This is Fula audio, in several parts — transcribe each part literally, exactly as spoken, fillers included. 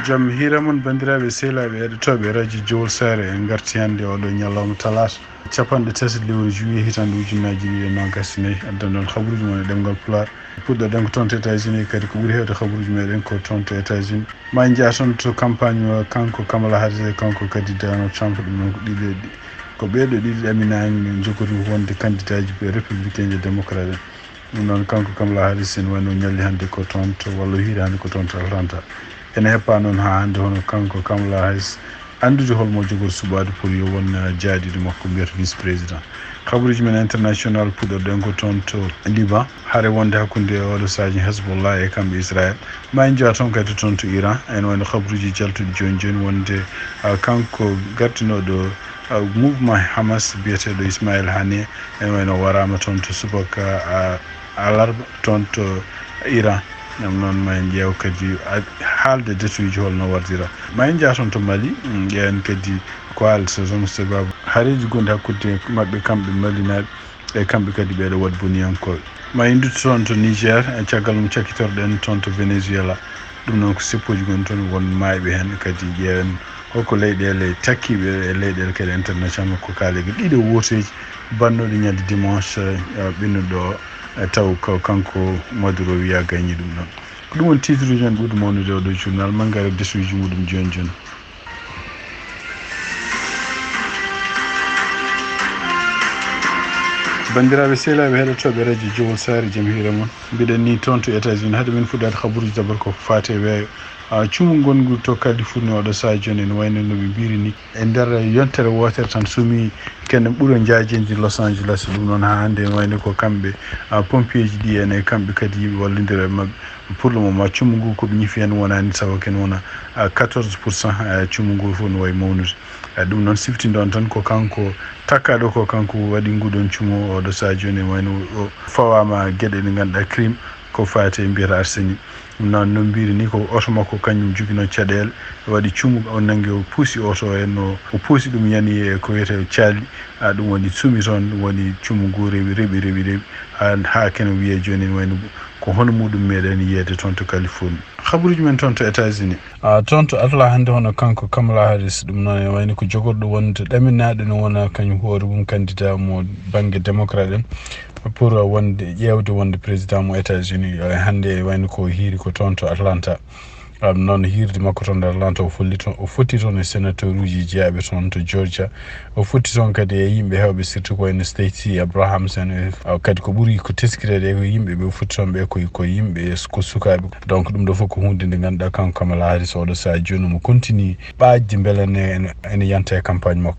Jam hiira mon, banndiraaɓe, sehilaaɓe, heɗotooɓe Radio Jowol Saare. En ngarti hannde oɗo ñalawma talaata, capanɗe tati lewru juillet, hitaande ujunnaaji ɗiɗi e noogas e nayi. Addan ɗon habaruuji mon e ɗemngal Pulaar. Puɗɗoɗen ko toon to États-Unis, kadi ko ɓuri heewde habaruuji meɗen ko toon to États-Unis. Ma en njah toon to campagne o, kanko Kamala Harris e kanko kadi Donald Trump, ɗum noon ko ɗiɗo e ɗi-, ko ɓeeɗo ɗiɗi ɗaminaani, jogori wonde candidat ji ɓe républicain e démocrate en. Ɗum noon, kanko Kamala Harris ene wayno ñalli hannde ko toon to, walla o hiiri hannde ko toon to Atlanta. Ene heppa noon haa hannde, hono kanko Kamala Harris anndude holmo jogori suɓaade pour yo won, eh, jaaɗiiɗo makko mbiyata vice président. Habaruuji men international puɗɗorɗen ko toon to Liban. Hare wonde hakkunde oɗo saaji Hezbollah e kamɓe Israël. Ma en njah toon kadi toon to Iran. Ene wayno habaruuji jaltuɗi jooni jooni wonde, ah, kanko gartinooɗo, ah, mouvement Hamas biyeteeɗo Ismail Haniyeh, ene wayno waraama toon to subaka, ah, alarba toon to Iran. Ɗum noon ma en ƴeew kadi, ah, haalde détail ji holno wardira. Ma en njah toon to Mali, mm, ƴeewen kadi ko haalata toon sababu hareeji gonɗi hakkunde maɓɓe kamɓe Malinaaɓe e kamɓe kadi ɓeeɗo waɗ boniyankooɓe. Ma en ndutto toon to Niger, e caggal mum cakkitorɗen toon to Venezuela. Ɗum noon ko seppooji gonɗi toon, won maayɓe heen kadi. Ƴeewen holko leyɗeele takkiiɓe e leyɗeele kadi international ko kaali ko ɗiɗo wooteeji bannooɗi ñande dimanche, eh, ɓennuɗo o, eh, taw ko kanko Maduro wiya gañi ɗum ɗon. Ko ɗum woni titre uji men ɓurɗi mawnude oɗo journal, ma en ngar e détail ji muɗum jooni jooni. Banndiraaɓe sehilaaɓe heɗotooɓe Radio Jowol Saare, jam hiira mon. Mbiɗen ni toon to États-Unis, hade men fuɗɗaade habaruuji, d'abord ko faati e weeyo, ah, cumu ngongu to Californie oɗo sahaa jooni, ene wayno no ɓe mbiri ni. E nder yontere wootere tan sumi kene ɓuro njaajeendi Los Angeles. Ɗum noon haa hannde ene wayno ko kamɓe, ah, pompier ji ɗi en e kamɓe kadi yimɓe wallondira e maɓɓe. Pour le moment, cumu ngu ko ɓe ñifi heen wonaani tawa ken wona, ah, quatorze pour cent, ah, cumu ngu fof no wayi mawnude. Ah, ɗum noon siftinde on tan ko kanko takkaaɗo, ko kanko waɗi nguɗon cumu oɗo sahaa jooni, wayno o fawaama geɗe ɗe ngannduɗaa crime ko faati e mbiyata arsenic. Ɗum noon no mbiri ni ko oto makko kañum joginoo caɗeele, waɗi cumu o nanngi o puusi oto o en, o, o puusi ɗum yani e ko wiyetee caali. Ah, ɗum woni sumi toon, ɗum woni cumu ngu rewi, reɓi, reɓi, reɓi, haa, haa kene wiyee jooni ene wayno ko hono muɗum meeɗen yiyeede toon to Californie. Habaruuji men toon to États-Unis. Ah, toon to Atlanta hannde hono kanko Kamala Harris, ɗum noon ene wayno ko jogorɗo wonde ɗaminaaɗo no wona kañum hoore mum candidat mo bannge démocrate en pour wonde, ƴeewde wonde président mo États-Unis. Eh, hannde ene wayno ko hiiri ko toon to Atlanta. Ah, ɗum noon hiirde makko toon to Atlanta, o folli toon, o fotti toon e sénateur uji jeyaaɓe toon to Georgia. O fotti toon kadi e yimɓe heewɓe, surtout ko wayno Stacey Abrams en, e, ah, kadi ko ɓuri ko teskireede e yimɓe ɓe fotti toon ɓe ko, ko yimɓe, ko sukaaɓe. Donc ɗum ɗo fof ko huunde nde ngannduɗaa kanko Kamala Harris oɗo sahaa jooni omo continue ɓaajde mbele ne ene, ene yanta e campagne makko.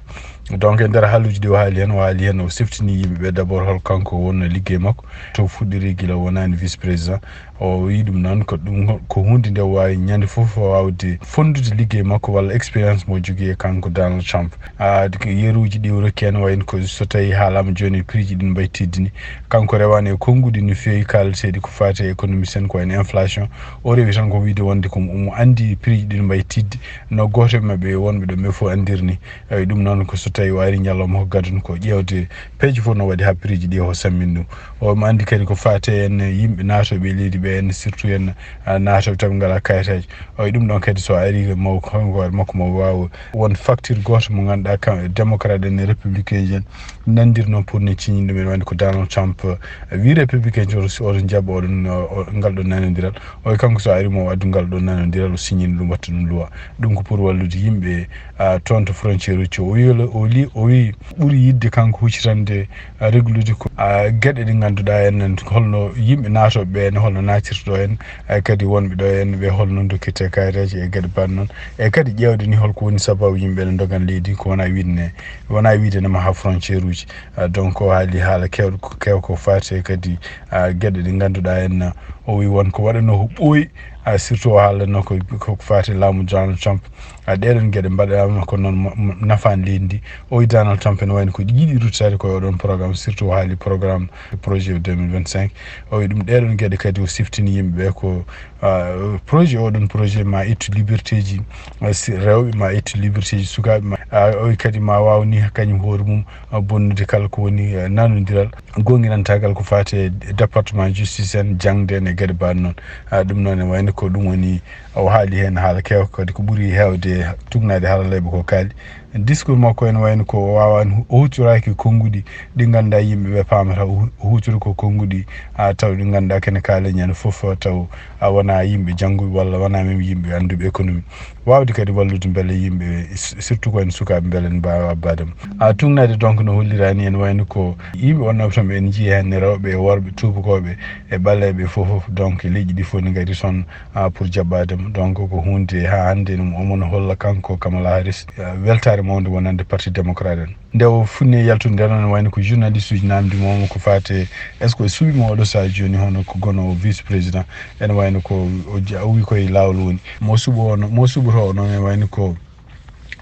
Donc e nder haaluuji ɗi o haali heen, o haali heen o siftini yimɓe ɓe d'abord hol kanko wonno liggey makko, to fuɗɗiri gila wonaani vice président. O wiyi ɗum noon ko ɗum ko huunde nde o waawi ñande fof o waawde fonndude liggey makko walla expérience mo jogii e kanko Donald Trump. Ah, ko yeruuji ɗi o rokki heen wayno ko so tawii haalaama jooni prix ji ɗin mbayi teddude ni. Kanko rewaani e konnguɗi no feewi kaalateeɗi ko faati e économiste en ko wayno inflation. O rewi tan ko wiyde wonde ko omo anndi prix ji ɗin mbayi teddude no gooto e maɓɓe wonɓe ɗo ɓe fof anndiri ni. Eyi, ɗum noon ko so tawii o ari ñalawma ko gadano ko ƴeewde peeje fof no waɗi haa prix ji ɗi o sammin ɗum. Omo anndi kadi ko faati en yimɓe naatooɓe e leydi ɓe en, surtout en, ah, naatooɓe taw ɓe ngalaa kayitaaji. Oyi, ɗum ɗon kadi so ari maw, kanko hoore makko mo waawa won facture gooto mo ngannduɗaa kam démocrate en e républicain en nandir noon pour ne ciñin ɗum en wonde ko Donald Trump, eh, wi républicain oto, oto njaɓa oɗon, o, ngal ɗon nanondiral. Oyi, kanko so ari mo addu ngal ɗon nanondiral, o siñin ɗum, watta ɗum loi. Ɗum ko pour wallude yimɓe, ah, toon to frontière ucci. O wi, o li-, o wi ɓuri yiɗde kanko huccitande, ah, reglude ko, ah, geɗe ɗe ngannduɗaa en nan, holno yimɓe naatooɓe ɓe en, holno naatirta ɗo en, ay kadi wonɓe ɗo en ɓe, holno dokkirte kayitaaji e geɗe ban noon. E kadi ƴeewde ni holko woni sababu yimɓe ne ndogan leydi, ko wona wiide ne, wona wiide ne maha frontière uji. Ah, donc o haali haala keewɗo ko, keew ko faati e kadi, ah, geɗe ɗe ngannduɗaa en, o wi won ko waɗanoo ko ɓooyi, ah, surtout o haalannoo ko, ko faati laamu Donald Trump. Ah, ɗeɗon geɗe mbaɗaama ko noon mo-, mo-, nafaani leydi ndi. O wi Donald Trump ene wayno ko yiɗi ruttitaade ko e oɗon programme, surtout o haali programme projet deux mille vingt-cinq. O wi ɗum ɗeɗon geɗe kadi o siftini yimɓe ɓe ko Ah, projet, oɗon projet ma ittu liberté ji, ah, si rewɓe, ma ittu liberté ji sukaaɓe, ma, ah, oy kadi ma waaw ni kañum hoore mum, ah, bonnude kala ko woni, ah, nanondiral, goongirantagal ko faati e département justice en, jaŋde en e geɗe mbaɗ noon. Ah, ɗum noon ene wayno ko ɗum woni, o haali heen haala keewka kadi ko ɓuri heewde tugnaade haralleeɓe ko kaali. Discours makko ene wayno ko o waawani hu-, o huccoraaki konnguɗi ɗi ngannduɗaa yimɓe ɓe paamata, o hu-, o huccori ko konnguɗi, ah, taw ɗi ngannduɗaa kene kaali ñande fof, taw a wona yimɓe jannguɓe walla wona même yimɓe annduɓe économie. Waawde kadi wallude mbele yimɓe, s-, surtout ko en sukaaɓe, mbele en mbaawa abbaade mo. A tugnaade donc no holliraani en wayno ko yimɓe wonnooɓe tan en njii heen ne rewɓe e worɓe tuubakooɓe e ɓaleeɓe fof, fof, donc e leƴƴi ɗi fof ne ngari toon, ah, pour jaɓɓaade mo. Donc ko huunde haa hannde no omona holla kanko Kamala Harris, ah, weltaare mawnde wonande Parti Démocrate en. Nde o funni e yaltude nde noon, wayno ko journaliste uji namdi mo ko faate est-ce que o suɓi mo oɗo sahaa jooni hono ko gono o vice président, ene wayno ko o ja-, o wi koye laawol woni. Mo suɓo o no-, mo suɓoto o noon ene wayno ko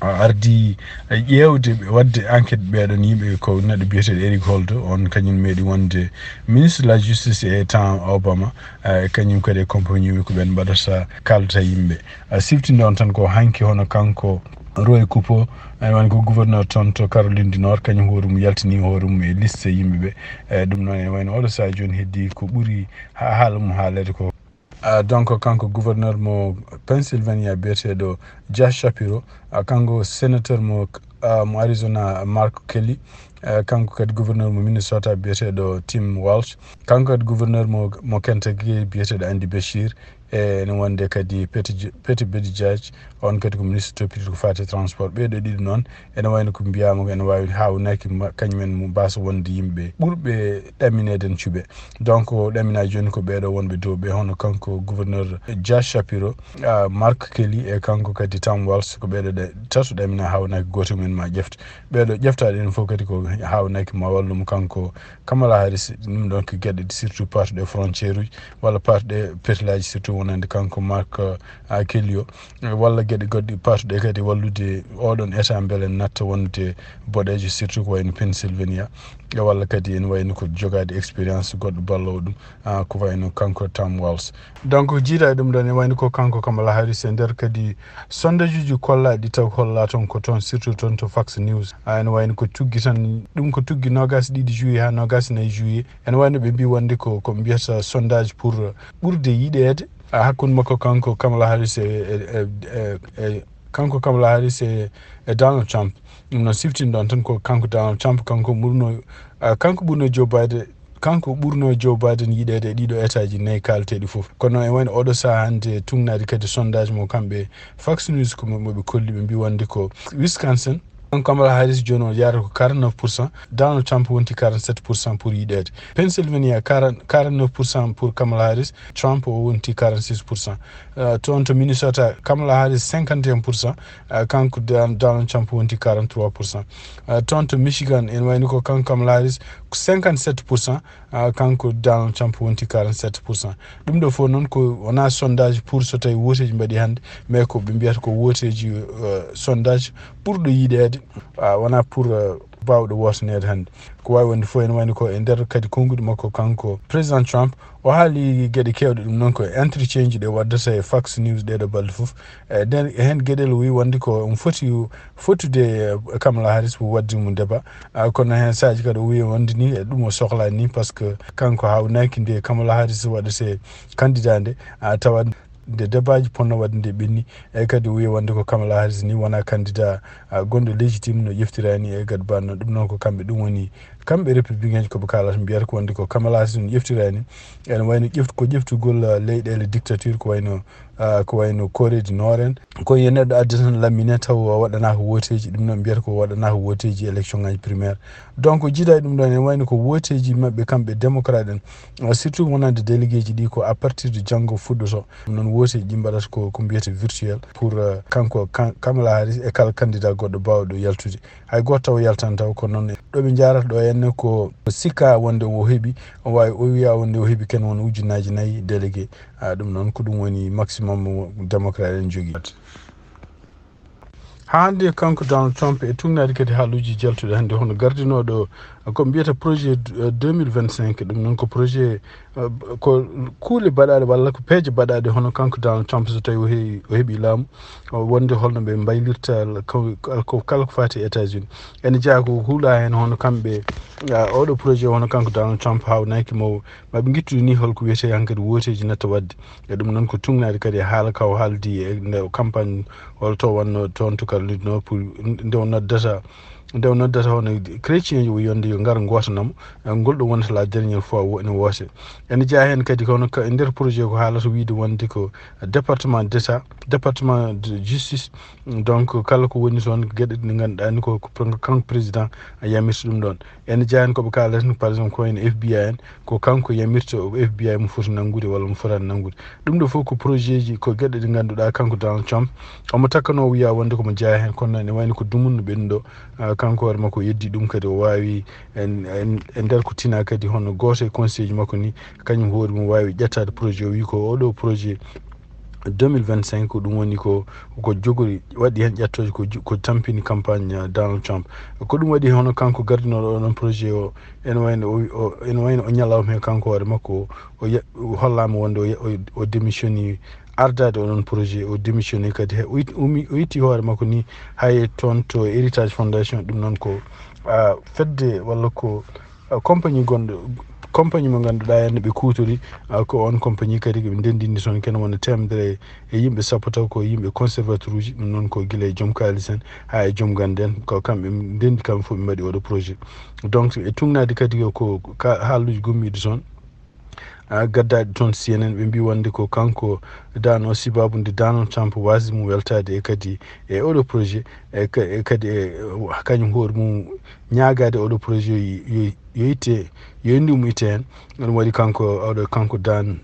a ardi ƴeewde ɓe, waɗde enquête ɓeeɗon yimɓe, ko neɗɗo biyeteeɗo Eric Holder, on kañum meeɗi wonde ministre de la justice e temps Obama, eh, kañum kadi e compagnie wi ko ɓen mbaɗata kaldata yimɓe. A siftinde on tan ko hanki hono kanko Roy Cooper, ene wayno ko gouverneur toon to Caroline du Nord, kañum hoore mum yaltini hoore mum e liste yimɓe ɓe. Eh, ɗum noon ene wayno oɗo sahaa jooni heddi ko ɓuri ha-, haala mum haalede ko. Ah, donc kanko gouverneur mo Pennsylvania biyeteeɗo Josh Shapiro, ah, kanko sénateur mo, ah, mo Arizona Mark Kelly, ah, kanko kadi gouverneur mo Minnesota biyeteeɗo Tim Walz, kanko kadi gouverneur mo, mo Kentucky biyeteeɗo Andy Beshear, e ene wonde kadi Pete J-, Pete Buttigieg, on kadi ko ministre toppitoo ko faati e transport. Ɓeeɗo ɗiɗo noon ene wayno ko mbiyaama ko ene waawi haawnaki ma-, kañum en mo mbasa wonde yimɓe ɓurɓe ɗaminede en cuɓe. Donc o ɗaminaa jooni ko ɓeeɗo wonɓe dow ɓe, hono kanko gouverneur Josh Shapiro, ah, Mark Kelly e kanko kadi Tim Walz, ko ɓeeɗo ɗe-, tato ɗaminaa haawnaki gooto mum en ma ƴefte. Ɓeeɗo ƴeftaaɗo en fof kadi ko haawnaki ma wallu mo kanko Kamala Harris, ɗum ɗon ko geɗe surtout paatuɗe frontière uji walla paatuɗe petelaaji surtout wonande kanko Mark, ah, Kelly o. Walla geɗe goɗɗe paatuɗe kadi wallude oɗon état mbele natta wonde boɗeejo, surtout ko wayno Pennsylvania, e walla kadi ene wayno ko jogaade expérience goɗɗo balloowo ɗum, ah, ko wayno kanko Tim Walz. Donc jiidaa e ɗum ɗon, ene wayno ko kanko Kamala Harris e nder kadi sondage uji kollaaɗi taw holla toon ko toon, surtout toon to Fox News. Ah, ene wayno ko tuggi tan, ɗum ko tuggi noogaas e ɗiɗi juillet haa noogaas e nayi juillet. Ene wayno ɓe mbii wonde ko, ko mbiyata sondage pour ɓurde yiɗeede, ah, hakkunde makko kanko Kamala Harris e, e, e, e, e, kanko Kamala Harris e, e Donald Trump. Ɗum noon siftinɗon tan ko kanko Donald Trump, kanko ɓurno, ah, kanko ɓurno Joe Biden, kanko ɓurno Joe Biden yiɗeede e ɗiɗo état ji nayi kaalateeɗi fof. Kono e wayno oɗo sahaa hannde tugnaade kadi sondage mo kamɓe Fox News ko mo, mo ɓe kolli, ɓe mbii wonde ko Wisconsin, kanko Kamala Harris jooni o yaarata ko quarante-neuf pour cent, Donald Trump wonti quarante-sept pour cent pour yiɗeede. Pennsylvania, quarante, quarante-neuf pour cent pour Kamala Harris, Trump o wonti quarante-six pour cent. Euh, toon to Minnesota, Kamala Harris cinquante et un pour cent, euh, kanko Dan-, Donald Trump wonti quarante-trois pour cent. Euh, toon to Michigan, ene wayno ko kanko Kamala Harris ko cinquante-sept pour cent, euh, kanko Donald Trump wonti quarante-sept pour cent. Ɗum ɗo fof noon ko wonaa sondage pour so tawi wooteeji mbaɗi hannde, mais ko ɓe mbiyata ko wooteeji, euh, sondage ɓurɗo yiɗeede, ah, wonaa pour, euh, baawɗo wootaneede hannde. Ko waawi wonde fof ene wayno ko e nder kadi konnguɗi makko kanko président Trump, o haali geɗe keewɗe, ɗum noon ko interchange ɗe waddata e Fox News ɗeeɗo balɗe fof. E nder, e heen geɗel o wii wonde ko omo foti fottude, eh, Kamala Harris pour waɗde mum débat. Ah, kono heen saaji kadi o wii wonde ni, eh, ɗum o sohlaa ni, par ce que kanko haawnaaki nde Kamala Harris waɗete candidat nde, ah, tawa nde débat ji ponno waɗde nde ɓenni. E kadi o wii wonde ko Kamala Harris ni wonaa candidat, ah, gonɗo légitime no ƴeftiraani e gad banno. Ɗum noon ko kamɓe, ɗum woni kamɓe républicain ji ko ɓe kaalata, mbiyata ko wonde ko Kamala Harris no ƴeftiraani. Ene wayno ƴeft-, ko ƴeftugol, ah, leyɗeele dictature ko wayno, ah, ko wayno Corée du Nord en. Ko yo neɗɗo adde tan lammine taw o waɗanaaka wooteeji, ɗum noon mbiyata ko waɗanaaka wooteeji élection ngaji primaire. Donc jiidaa e ɗum ɗon ene wayno ko wooteeji maɓɓe kamɓe démocrate en, ah, surtout wonande délégué ji ɗi ko à partir de janngo fuɗɗoto. Ɗum noon wooteeji ɗi mbaɗata ko, ko mbiyete virtuel pour, ah, kanko Ka-, Kamala Harris e kala candidat goɗɗo baawɗo yaltude. Hay gooto taw yaltan taw, ko noon ɗo ɓe njaarata ɗo henne ko sikka wonde o heɓi, o waawi, o wiya wonde o heɓi ken won ujunnaaji nayi délégué. Ah, ɗum noon ko ɗum woni maximum mo démocrate en jogii. Haa hannde kanko Donald Trump e tugnaade kadi haaluuji jaltuɗi hannde hono gardinooɗo Ko mbiyata projet deux mille vingt cinq, ɗum noon ko projet, ko kuule baɗaaɗe walla ko peeje baɗaaɗe hono kanko Donald Trump, so tawi o heɓi laamu, wonde holno ɓe mbaylirta kala ko faati e États-Unis. Ene jeyaa ko huula heen hono kamɓe, oɗo projet hono kanko Donald Trump haawnaki mo maɓe ngittude ni holko wiyetee hankkadi wooteeji natta waɗde. E ɗum noon ko tugnaade kadi e haala ka o haaldi e nde campagne hol to wonno toon to Caroline du Nord pour nde o noddata nde o noddata hono chrétien o yonde yo ngar gootanamo. Ngol ɗo wonata la dernière fois wo ene woote. Ene jeyaa heen kadi kono e nder projet ko haalata wiyde wonde ko département d'état, département de justice. Donc kala ko woni toon geɗe ɗe ngannduɗaa ni ko kanko président a yamirta ɗum ɗoon. Ene jeyaa heen ko ɓe kaalata ni par exemple ko wayno F B I en, ko kanko yamirta F B I mo foti nanngude walla mo fotaani nanngude. Ɗum ɗo fof ko projet ji, ko geɗe ɗe ngannduɗaa kanko Donald Trump omo takkanoo wiya wonde komo jeyaa heen, kono ene wayno ko dumunno ɓennuɗo. Kanko hoore makko o yeddi ɗum kadi o waawi e nder ko tina kadi hono gooto e conseil ji makko ni kañum hoore mum waawi ƴettaade projet o wi ko oɗo projet deux mille vingt cinq ko ɗum woni ko ko jogori waɗi heen ƴettooje ko tampini campagne Donald Trump. Ko ɗum waɗi hono kanko gardinooɗo oɗon projet o ene wayno ene wayno o ñalawma heen kanko hoore makko o hollaama wonde o démissionni ardaade oɗon projet o démissionni kadi o itti hoore makko ni hay toon to Héritage Foundation. Ɗum noon ko fedde walla ko compagnie gonɗo compagnie mo ngannduɗaa heen ɓe kuutori ko on compagnie kadi ɓe ndenndini toon kene wona teemedere e yimɓe sappo taw ko yimɓe conservateur uji. Ɗum noon ko gila e joom kaalis en haa e joom gannde en ko kamɓe ndenndi kamɓe fof ɓe mbaɗi oɗo projet. Donc e tugnaade kadi ko haaluuji gummiiɗi toon gaddaɗi toon C N N ɓe mbi wonde ko kanko dano sibabu nde Donald Trump wasde mum weltaade e kadi e oɗo projet e kadi e kañum hoore mum ñaagaade oɗo projet yo itte yo indi mo itte heen. Ɗum waɗi kanko oɗo kanko dan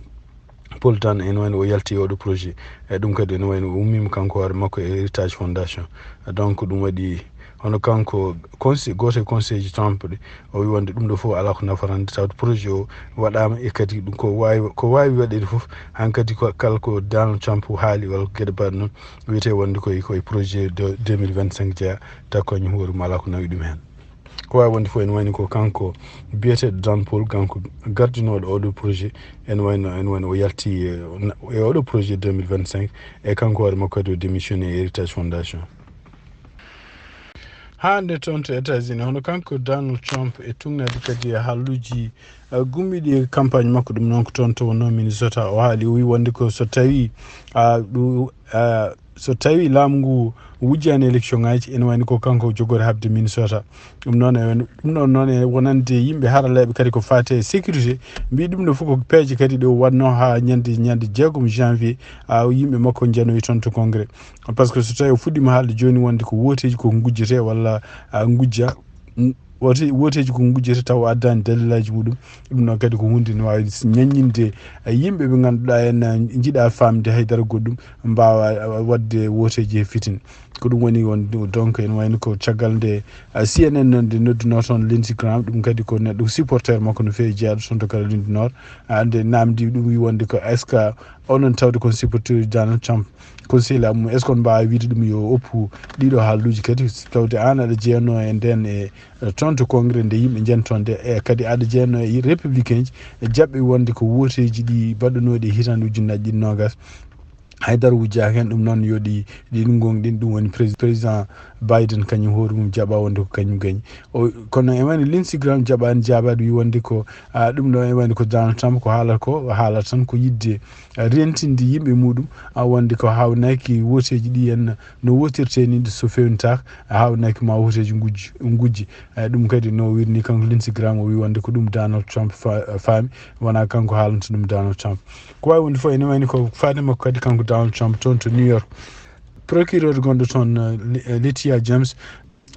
Paul dan ene wayno o yalti e oɗo projet e ɗum kadi ene wayno o ummima kanko hoore makko e Héritage Foundation. Donc ɗum waɗi hono kanko conseil gooto e conseil ji Trump ɗi o wi wonde ɗum ɗo fof alaa ko nafarande tawde projet o waɗaama e kadi ɗum ko waawi ko waawi waɗeede fof. Hankadi ko kala ko Donald Trump haali walla ko geɗe mbaɗa noon wiyetee wonde koye koye projet de deux mille vingt cinq jeyaa taw kañum hoore mum alaa ko nawi ɗum heen. Ko waawi wonde fof ene wayni ko kanko biyeteeɗo Dan Paul kanko gardinooɗo oɗo projet ene wayno ene wayno o yalti e oɗo projet deux mille vingt cinq e kanko hoore makko kadi o démissionné e Héritage Foundation. Haa nde toon to États-Unis hono kanko Donald Trump e tugnaade kadi e haalluuji gummiiɗi e campagne makko ɗum noon ko toon to wonno Minnesota o haali o wi wonde ko so tawi ɗum so tawi laamu ngu wujjaani élection ngaji ene wayni ko kanko jogori habde Minnesota. Ɗum noon e ɗum ɗon noon e wonande yimɓe haraleeɓe kadi ko faati e sécurité mbi ɗum ɗo fof ko peeje kadi ɗo waɗno haa ñande ñande jeegom janvier a yimɓe makko njanoyi toon to congrès. Par ce que so tawi o fuɗɗima haalde jooni wonde ko wooteji ko gujjete walla a gujja wooteji ko gujjete taw addaani dalilaji muɗum. Ɗum noon kadi ko hunde ne waawi ñaññinde yimɓe ɓe ngannduɗaa en njiɗa faamde haydara goɗɗum mbaawa waɗde wooteeji he fitin. Ko ɗum woni on donc ene wayno ko caggal nde CNN nde nodduno toon Lindsey Graham ɗum kadi ko neɗɗo supporter makko no feewi jeyaɗo toon to Caroline du Nord. Nde namdi ɗum wi wonde ko est ce que onon tawde kon supporter Donald Trump conseil la mum est ce que on mbaawa wiide ɗum yo oppu ɗiɗo haalluuji kadi tawde an aɗa jeyanno e nden e toon to congrès nde yimɓe njentonde e kadi aɗa jeyanno e républicain ji e jaɓɓe wonde ko wooteeji ɗi mbaɗɗunooɗi e hitaande ujunnaji ɗiɗi noogas haydara wujjaaka heen. Ɗum noon yo ɗi ɗin gonɗin ɗum woni président Biden kañum hoore mum jaɓa wonde ko kañum gañi. Kono e wayno Lindsey Graham jaɓaani jaabaade wi wonde ko ɗum ɗo e wayno ko Donald Trump ko haalata ko haalata tan ko yidde rentinde yimɓe muɗum wonde ko haawnaki wooteeji ɗi en no wootirte ni so fewnitaaka haawnaki ma wooteeji ngujji ngujji. Ɗum kadi no wirni kanko Lindsey Graham o wi wonde ko ɗum Donald Trump faami wona kanko haalanta ɗum Donald Trump. Ko waawi wonde fof ene wayni ko faade makko kadi kanko Donald Trump toon to New York procureur gonɗo toon Letitia James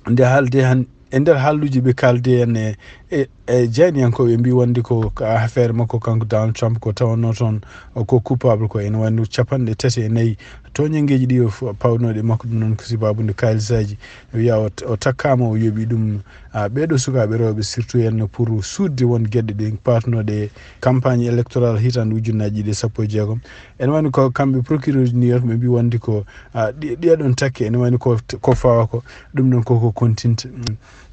nde haalde han e nder haalluuji ɓe kaalde en e e jayniyankooɓe mbi wonde ko affaire makko kanko Donald Trump ko tawanno toon ko coupable ko ene wayno capanɗe tati e nayi toñangeeji ɗi pawnooɗe makko ɗum noon ko sibabude kaalisaaji wiya o takkaama o yoɓi ɗum ɓeeɗo sukaaɓe rewɓe surtout en pour suuɗde won geɗe ɗe paatnooɗe e campagne électorale hitaande ujunnaji ɗiɗi e sappo e jeegom. Ene wayno ko kamɓe procureur New York ɓe mbi wonde ko ɗiyaɗon takke ene wayno ko fawa ko ɗum ɗon koko continte.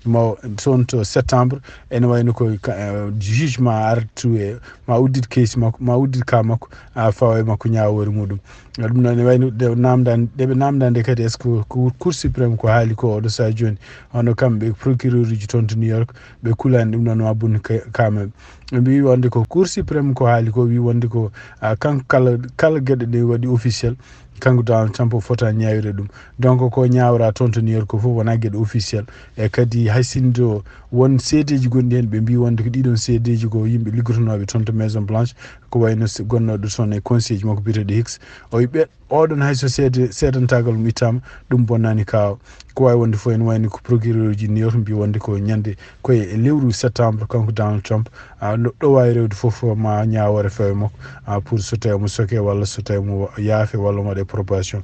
Mo toon to septembre, ene wayno ko ka- eh, juge ma artu e ma uddit case makko, ma uddit ka makko, a fawa e makko ñaawoore muɗum. Ɗum noon ene wayno ɗe namda ɗeɓe namda nde kadi, est ce que ko Cour suprême ko haali ko oɗo saha joni? Hono kamɓe procureur uji toon to New York, ɓe kulani ɗum noon ma bonni ka- quand même. Ɓe mbi wonde ko Cour suprême ko haali ko, wi wonde ko, ah, kanko kala kala geɗe ɗe waɗi officiel, kanko Donald Trump o fota ñaawirde ɗum. Donc ko ñaawra toon to New York ko fof wona geɗe officiel. E kadi hay sinno won seedeji gonɗi heen, ɓe mbi wonde ko ɗiɗon seedeji ko yimɓe liggotonooɓe toon to Maison Blanche, ko wayno si- gonnooɗo toon e conseil ji makko biyeteeɗo Hicks. O wi ɓe oɗon hay so seede seedantagal mum ittama, ɗum bonnani ka o. Ko wawi wonde fof ene wayni ko procureur uji New York mbi wonde ko ñande koye e lewru septembre, kanko Donald Trump, ah, no ɗo wawi rewde fof ma ñaawore fewe makko, ah, pour so tawi mo soke walla so tawi mo yaafe walla mo waɗe probation.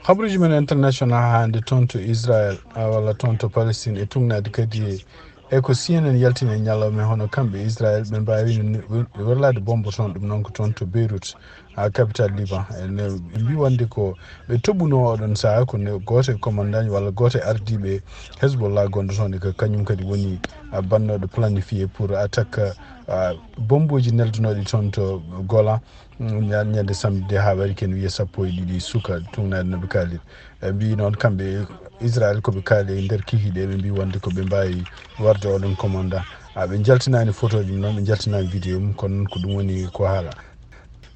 Habruji men international hande toon to Israel, ah, walla toon to Palestine e tugnade kadi e ko C N N yaltini e ñalawma, hono kamɓe Israel ɓe mbawi werlade bombo toon, ɗum noon ko toon to Beirut, ah, capital Liban. Ene mbi wonde ko ɓe toɓɓuno oɗon saha ko ne goto e commandant walla goto e ardiɓe Hezbollah gonɗo toon, e ko kañum kadi woni, ah, bannoɗo planifié pour attaque, ah, bomboji neldunoɗi toon to Golan, mm, ña- ñande samedi ha waɗi ken wiye sappo e ɗiɗi suka, tugnaade no ɓe kaali. E mbi noon kamɓe Israel ko ɓe kaali e nder kikiɗe, ɓe mbi wonde ko ɓe mbawi warde oɗon commandant. Ah, ɓe jaltinani photo ji mum noon, ɓe jaltinani vidéo mum, kono noon ko ɗum woni ko haala.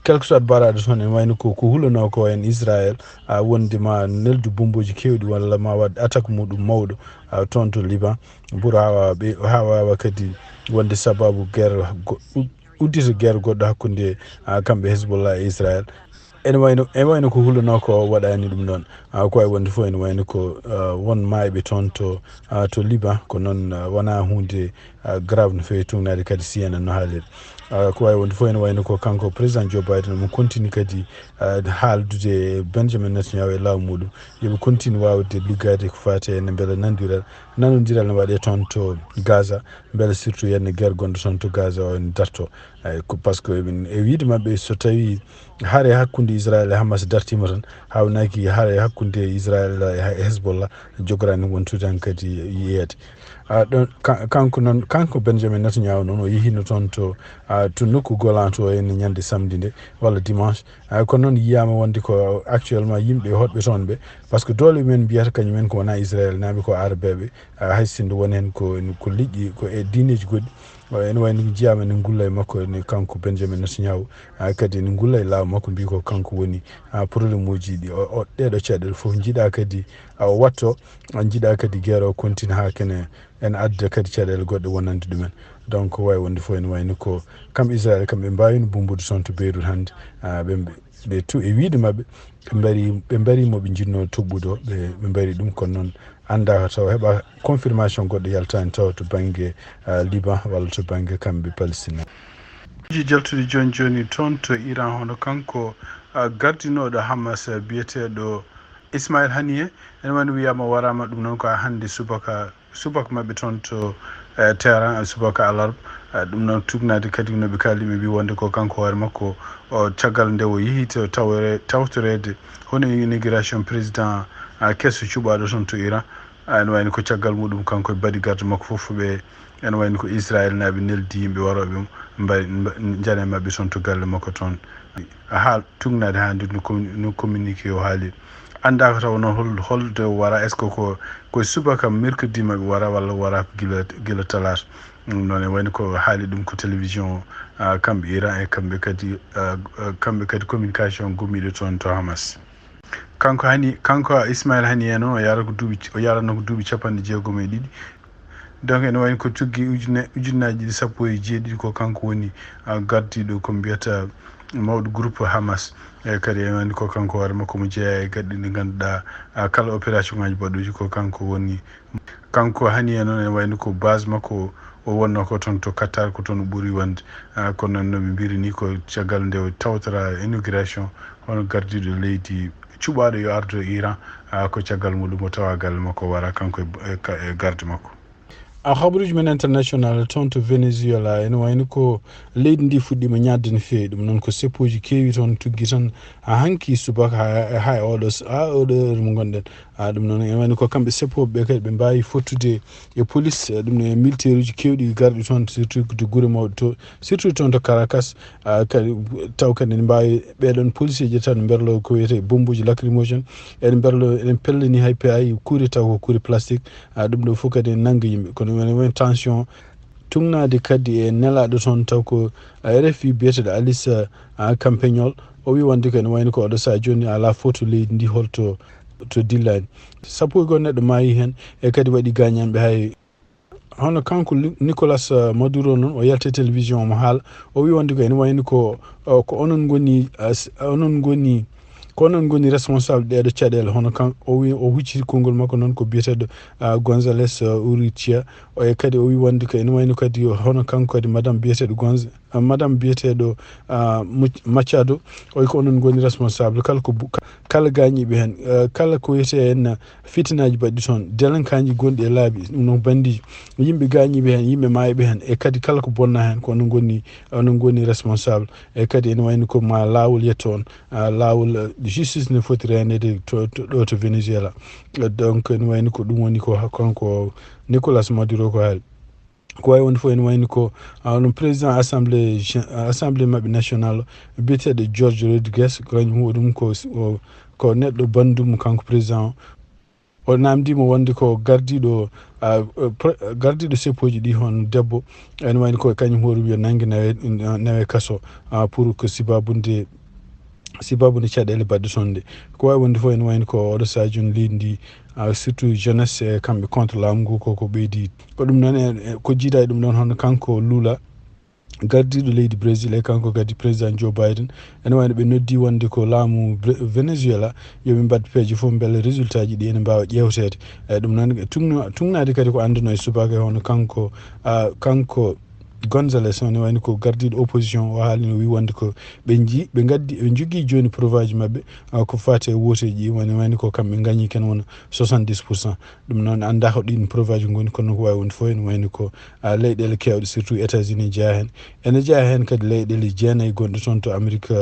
Quelque soit baraɗo toon, en wayno ko ko hulano ko en Israel, ah, wonde ma neldu bomboji kewɗi walla ma waɗ attaque muɗum mawɗo, ah, toon to Liban, pour ha wawa ɓe ha wawa kadi wonde sababu guerre go- uddita guerre goɗɗo hakkunde, ah, kamɓe Hezbollah e Israel. Ene wayno ene wayno ko hulano ko waɗani ɗum ɗon, ah, ko wawi wonde fof ene wayno ko, ah, won mayɓe toon to, ah, to Liban, ko noon, ah, wona hunde, ah, grave no fewi, tugnaade kadi C N N no haaliri. Ah, ko wawi wonde fof ene wayno ko kanko président Joe Biden omo continue kadi, ah, haaldude e Benjamin Netanyahu e laamu muɗum, yoɓe continue wawde liggade ko fati e beele nandiral nanodiral no waɗe toon to Gaza, beele surtout yenne guerre gonɗo toon to Gaza o ene darto. Eyyi, ko par ce que emin e wiide mabɓe so tawi haare hakkunde Israel e Hamas dartima tan, hawnaki haare hakkunde Israel e Hezbollah, jogorani wontude tan kadi yeeyede. Ah, ɗon ka- kanko noon, kanko Benjamin Netanyahu noon o yehino toon to, ah, to nokku Golan to ene ñande samedi nde walla dimanche. Ah, kono noon yiyama wonde ko actuellement yimɓe hoɗɓe toon ɓe, par ce que doole men mbiyata kañumen ko wona Israel naaɓe, ko arabeɓe, ah, hay sinno won hen ko ko liƴƴi ko e diineji goɗɗi. Ene wayno ko jiyama ene ngulla e makko ene kanko Benjamin Netanyahu, ah, kadi ene ngulla e laamu makko, mbi ko kanko woni, ah, problème uji ɗi o- o- ɗeɗo caɗele fof jiiɗa kadi, ah, o watto, ah, jiiɗa kadi guerre o continue ha kene en adda kadi caɗele goɗɗe wonande ɗumen. Donc wawi wonde fof ene wayno ko kam Israel kam ɓe mbawino bombude toon to Beirut hande, ah, ɓe ɓe tout e wiide mabɓe ɓe mbari ɓe mbari moɓe jinno toɓɓude o, ɓe ɓe mbari ɗum, kono noon annda taw heɓa confirmation goɗɗo yaltani taw to banggue, ah, Liban walla to banggue kamɓe Palestine. Ji jaltuɗi joni joni toon to Iran, hono kanko, ah, gardinoɗo Hamas, ah, biyeteɗo Ismail Haniyeh, ene wayno wiyama warama ɗum noon ko hande subaka, subaka mabɓe toon to, eh, Tehran, eh, subaka alarba. Eh, ɗum noon tugnaade kadi no ɓe kaali, ɓe mbi wonde ko kanko hoore makko o, caggal nde o yehi to tawre- tawtoreede hono inauguration président, ah, keso cuɓaaɗo toon to Iran. Ah, ene wayno ko caggal muɗum kanko e bodyguard makko fof ɓe, ene wayno ko Israel naaɓe neldi yimɓe warooɓe mo, mbaɗi- mba- njana e maɓɓe toon to galle makko toon. Haa tugnaade haa nde no commu- no communiqué o haali. Anndaaka taw noon hol- holde o wara, est ce que ko koye subaka mercredi maɓɓe wara walla wara ko gila gila talaata? Ɗum noon e wayno ko haali ɗum ko télévision, ah, kamɓe Iran e kamɓe kadi, ah, ah, kamɓe kadi communication gommiiɗo toon to Hamas. Kanko hani kanko Ismail Haniyeh noon o yara ko duuɓi o yaranno ko duuɓi capanɗe jeegom e ɗiɗi. Donc ene wayno ko coggi ujune- ujunnaaji ɗiɗi sappo e jeeɗiɗi ko kanko woni, ah, gardiiɗo ko mbiyata mawɗo groupe Hamas. E kadi ene wayno ko kanko hoore makko mo jeeya e gaɗɗe ɗe ngannduɗaa, ah, kala opération ngaji baɗɗooji ko kanko woni. Kanko Haniyeh noon ene wayno ko base makko o wonno ko toon to Qatar, ko toon o ɓuri wonde. Ah, kono noon no ɓe mbiri ni ko caggal nde o tawtora inauguration hono gardiiɗo leydi cuɓaaɗo yo ardo Iran, ah, ko caggal muɗum o tawa galle makko wara kanko e, e, e garde makko. A habaruuji men international, toon to Venezuela, ene wayno ko leydi ndi fuɗɗiima ñaatde no feewi. Ɗum noon ko seppooji keewi toon tuggi tan, haa hanki subaka, haa, haa e oɗo s-, haa oɗo heure mo ngonɗen. A, ɗum noon ene wayno ko kamɓe seppooɓe ɓe kadi ɓe mbaawi fottude e police, eh, ɗum noon e militaire uji keewɗi garɗi toon, surtout to gure mawɗe to, surtout toon to Caracas. A, kadi taw kadi ene mbaawi ɓeɗon policier ji tan mberlo ko wiyetee bombuji lacrymogène, ene mberlo, ene pellani hay pe-, hay kuure taw ko kuure plastique. A, ɗum ɗo fof kadi ene nannga yimɓe. Kono woni, woni tension tugnaade kadi e nelaaɗo toon taw ko, a, R F I biyeteeɗo Alice, a, Campagnol. O wi wonde ko ene wayno ko oɗo sahaa jooni alaa fof to leydi ndi holto to dillani. Sappo e goho neɗɗo maayi heen, e kadi waɗi gaañanɓe hay. Hono kanko Lu-, Nicolas, eh, Maduro noon, o yalti e télévision omo haala. O wi wonde ko ene wayno ko, eh, ko onon ngoni, eh, s-, onon ngoni, ko onon ngoni responsable ɗeeɗo caɗeele. Hono kan, o wi, o hucciti konngol makko noon ko biyeteeɗo, eh, Gonzales, eh, Urrutia. O, e kadi o wi wonde ko ene wayno kadi hono kanko kadi madame biyeteeɗo Gonz-, eh, madame biyeteeɗo, ah, Muc-, Machado. O wi ko onon ngoni responsable kala ko bu-, kala gaañiiɓe heen, eh, kala ko wiyetee heen, fitinaaji baɗɗi toon, délinquantji gonɗi e laabi, ɗum noon bandiiji, yimɓe gaañiiɓe heen, yimɓe maayɓe heen, e kadi kala ko bonna heen, ko onon ngoni, onon ngoni responsable. E kadi ene wayno ko ma laawol yetto on, ah, laawol, eh, justice ne foti reeneede to, to, ɗo to Venezuela. Eh, donc ene wayno ko ɗum woni ko ha-, kanko Nicolas Maduro ko haali. Ko wayi wonde fof ene wayno ko, ah, onon président assemblée gen-, assemblée maɓɓe nationale biyeteeɗo George Rodriguez, ko kañum o ɗum ko s-, o, ko neɗɗo banndum kanko président o. O naamndiima wonde ko gardiiɗo, ah, pre-, gardiiɗo seppooji ɗi, hono debbo, ene wayno ko kañum hoore wiya nannge nawe, nawe kaso, ah, pour que sibaabu nde, sibaabu nde caɗeele baɗɗe toon nde. Ko wayi wonde fof ene wayno ko oɗo sahaa jooni leydi ndi, ah, surtout jeunesse e kamɓe contre laamu ngu ko, ko ɓeydi. Ko ɗum noon e, e ko jiidaa e ɗum ɗoon hono kanko Lula, gardiiɗo leydi Brésil, e kanko kadi président Joe Biden, ene wayno ɓe noddi wonde ko laamu Bre-, Venezuela yo ɓe mbaɗ peeje fof mbele résultat ji ɗi ene mbaawa ƴeewteede. E ɗum noon, tugno-, tugnaade kadi ko annduno e subaka e hono kanko, ah, kanko Gonzales, ene wayno ko gardiiɗo opposition, o haalino, wi wonde ko ɓe nji-, ɓe ngaddi, ɓe njogii jooni preuve aji maɓɓe, ah, ko faati e wooteeji ɗi, woni wayno ko kamɓe ngañii ken wona soixante-dix pour cent. Ɗum noon, anndaa ko ɗiin preuve aji ngoni, kono ko waawi wonde fof, ene wayno ko, ah, leyɗeele keewɗe, surtout États-Unis jeyaa heen. Ene jeyaa heen kadi leyɗeele jeenayi gonɗe toon to Amérique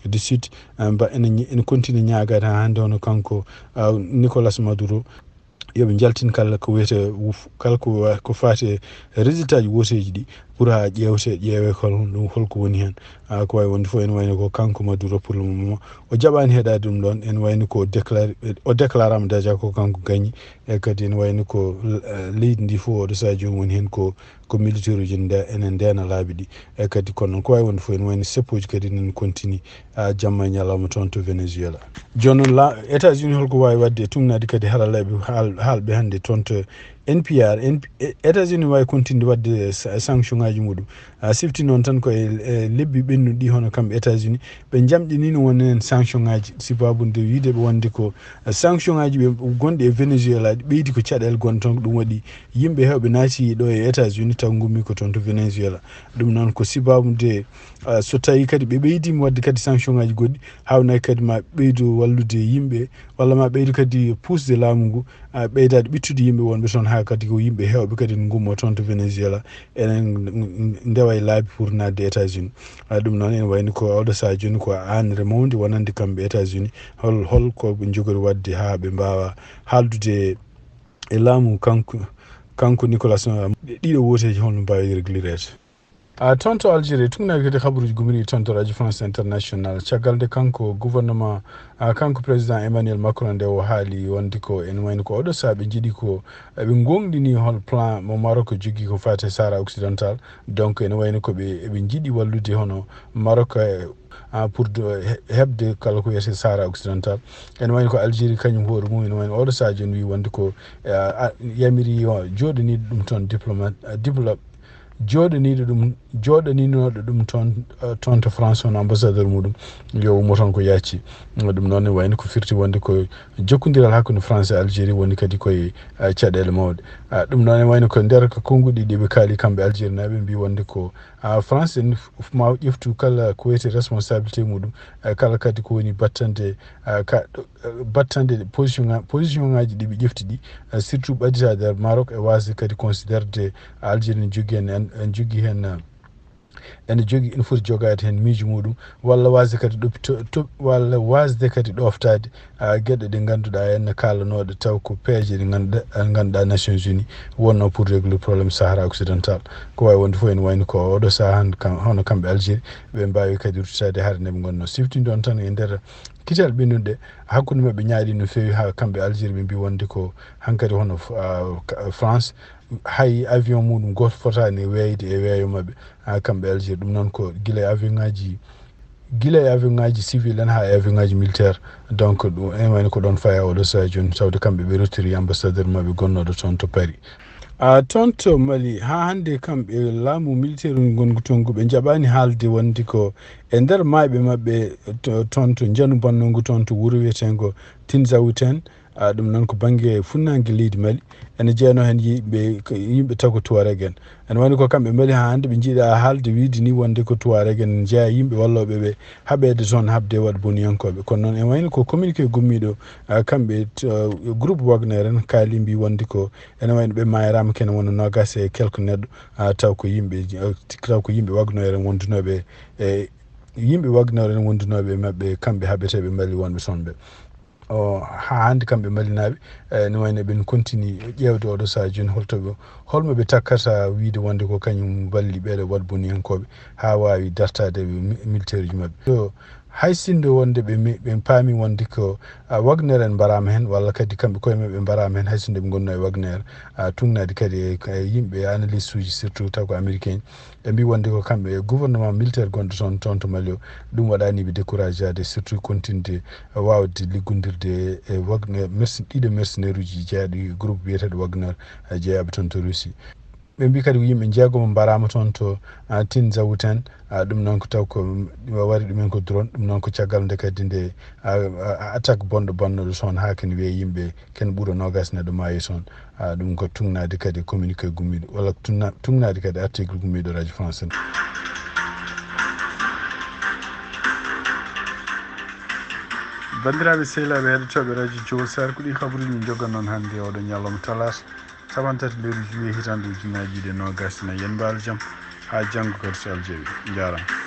du Sud, ah, mba ene ñi-, ene continue ñaagaade haa hannde, hono kanko, ah, Nicolas Maduro, yo ɓe njaltin kala ko wiyetee wuf-, kala ko wa-, ko faati e résultat ji wooteeji ɗi, pour haa ƴeewte, ƴeewee ko ɗum holko woni heen. Ah, ko wayi wonde fof, ene wayno ko kanko Maduro pour le moment, o jaɓaani heɗaade ɗum ɗoon, ene wayno ko o déclaré, o déclarama déjà ko kanko gañi. E kadi ene wayno ko, eh, leydi ndi fof oɗo sahaa jooni woni heen ko, ko militaire uji nde-, ene ndeena laabi ɗi. E kadi kono noon ko wayi wonde fof ene wayno seppooji kadi ene continue, ah, jamma e ñalawma toon to Venezuela. Jooni noon la-, États-Unis holko waawi waɗde e tugnaade kadi haralleeɓe haal-, haalɓe hannde toon to N P R? N P-, e-, États-Unis waawi continude waɗde sa-, sanction ngaji muɗum. A sifti noon tan ko e, e lebbi ɓennuɗi ɗi, hono kamɓe États-Unis, ɓe jamɗinino won heen sanction ngaji, sibabu nde wiide ɓe wonde ko, eh, sanction ngaji ɓe gonɗi e Venezuela ɗi ɓeydi ko caɗeele gonɗe toon, ko ɗum waɗi yimɓe heewɓe naati ɗo e États-Unis taw ngummi ko toon to Venezuela. Ɗum noon ko sibabu nde, eh, so tawi kadi ɓe ɓeydima waɗde kadi sanction ngaji goɗɗi, haawnay kadi ma ɓeydo wallude yimɓe, walla ma ɓeydo kadi puusde laamu ngu, a, ɓeydaade ɓittude yimɓe wonɓe toon, haa kadi ko yimɓe heewɓe kadi ne ngummoo toon to Venezuela, enen ndewa e laabi pour naatde États-Unis. A, ɗum noon ene wayno ko oɗo sahaa jooni ko aanre mawnde wonande kamɓe États-Unis, hol, hol ko ɓe njogori waɗde haa ɓe mbaawa haaldude e laamu kanko, kanko Nicolas, a, ɗiɗo wooteeji holno mbaawi réglereede? A, toon to Algérie, tugnaaki kadi habaruuji gumri toon to Radio France International. Caggal nde kanko gouvernement, a, kanko président Emmanuel Macron nde o haali wonde ko ene wayno ko oɗo sahaa ɓe njiɗi ko, eɓe ngoongɗini hol plan mo Maroc jogii ko faati e Sahara Occidental. Donc ene wayno ko ɓe, eɓe njiɗi wallude hono Maroc, e, a, pour de, he-, heɓde kala ko wiyetee Sahara Occidental. Ene wayno ko Algérie kañum hoore mum, ene wayno oɗo sahaa jooni wi wonde ko, e, a, a, yamiri yo jooɗani ɗum toon diplomate, a, diplo-, jooɗaniiɗo ɗum, jooɗaninooɗo ɗum toon, eh, toon to France, hono ambassadeur muɗum, yo ummo toon ko yaaccii. Ɗum noon ne wayno ko firti wonde ko jokkondiral hakkunde France e Algérie woni kadi koye, eh, caɗeele mawɗe. Ah, ɗum noon ne wayno ko nder ko konnguɗi ɗi ɓe kaali kamɓe Algérie naaɓe, mbi wonde ko, ah, France en f-, ma ƴeftu kala ko wiyetee responsabilité muɗum, eh, kala kadi ko woni battande, eh, ka, eh, battande position nga-, position ngaji ɗi ɓe ƴefti ɗi, eh, surtout ɓaditaade Maroc, e waasde kadi considérde Algérie ne jogii heen, en, en jogii heen, eh, ene jogii, ene foti jogaade heen miijo muɗum, walla waasde kadi ɗopito-, to-, walla waasde kadi ɗooftaade, ah, geɗe ɗe ngannduɗaa ene kaalanooɗe taw ko peeje ɗe ngannduɗaa, ngannduɗaa Nations Unies wonnoo pour régler problème Sahara occidental. Ko waawi wonde fof ene wayno ko oɗo sahaa hannde kam, hono kamɓe Algérie, ɓe mbaawi kadi ruttitaade hare nde ɓe ngonnoo. Siftinɗon tan e nder kitel ɓennuɗe hakkunde maɓɓe ñaaɗi no feewi haa kamɓe Algérie ɓe mbi wonde ko hankadi hono f-, ah, ka-, France hay avion muɗum gooto fotaani weeyde e weeyo maɓɓe, haa kamɓe Algérie. Ɗum noon ko gila e avion ngaji, gila e avion ngaji civil en haa e avion ngaji militaire. Donc, ɗum en wayno ko ɗoon faya oɗo sahaa jooni, tawde kamɓe ɓe rottiri ambassadeur maɓɓe gonnooɗo toon to Paris. A toon to Mali, haa hannde kamɓe laamu militaire ngongu toon ngu ɓe njaɓaani haalde wonde ko e nder maayɓe maɓɓe to-, toon to njanu bonnongu toon to wuro wiyeteengo Tinzaouten, a, ɗum noon ko bannge funnaange leydi Mali. Ene jeyanoo heen yimɓe, yimɓe tago Tuareg en. Ene wayno ko kamɓe Mali haa hannde ɓe njiɗaa haalde wiyde ni wonde ko Tuareg en njeyaa yimɓe wallooɓe ɓe haɓeede toon haɓde waɗ boniyankooɓe. Kono noon ene wayno ko communiqué gummiiɗo, a, kamɓe t-, a, groupe Wagner en kaali mbi wonde ko ene wayno ɓe maayraama kene wona noogaas e quelque neɗɗo, a, taw ko yimɓe, a, taw ko yimɓe Wagner en wondunooɓe e yimɓe Wagner en wondunooɓe e maɓɓe kamɓe haɓeteeɓe Mali wonɓe toon ɓe. O, haa hannde kamɓe Malinaaɓe, eh, ne wayno ɓen continue ƴeewde oɗo sahaa jooni holto ɓe, holmo ɓe takkata wiyde wonde ko kañum walli ɓeeɗo waɗ boniyankooɓe haa waawi dartaade ɓe mi-, militaire uji maɓɓe. So hay sinno wonde ɓe mi-, ɓe paami wonde ko, a, Wagner en mbaraama heen, walla kadi kamɓe koye maɓɓe mbaraama heen, hay sinno ɓe ngonnoo e Wagner, a, tugnaade kadi e, e yimɓe analyste uji, surtout taw ko américain, ɓe mbi wonde ko kamɓe e gouvernement militaire gonɗo toon, toon to Mali o, ɗum waɗani ɓe décourageade, surtout continde waawde liggondirde e Wagner, merc-, ɗiɗo mercenaire uji jeyaaɗi groupe wiyeteeɗo Wagner, eh, jeyaaɓe toon to Russie. Ɓe mbi kadi ko yimɓe jeegom mbaraama toon to, ah, Tinzaouten, ah, ɗum noon ko taw ko, mm, wari ɗumen ko drone, ɗum noon ko caggal nde kadi nde, ah, ah, attaque bonɗo bonnoɗo toon haa kene wiyee yimɓe ken ɓuro noogaas neɗɗo maayi toon. Ah, ɗum ko tugnaade kadi communiqué gummiiɗo, walla tunna-, tugnaade kadi article gummiiɗo Radio France. Banndiraaɓe sehilaaɓe heɗotooɓe Radio Jowol Sare, ko ɗii kabaruuji min njoganii on hannde e oɗo ñalawma talaata, capanɗe tati lewru juillet hitaande ujunnaaji ɗiɗi e noogaas e nayi. Yen mbaal jam, haa janngo kadi so Alla jaɓii. Njaaraama.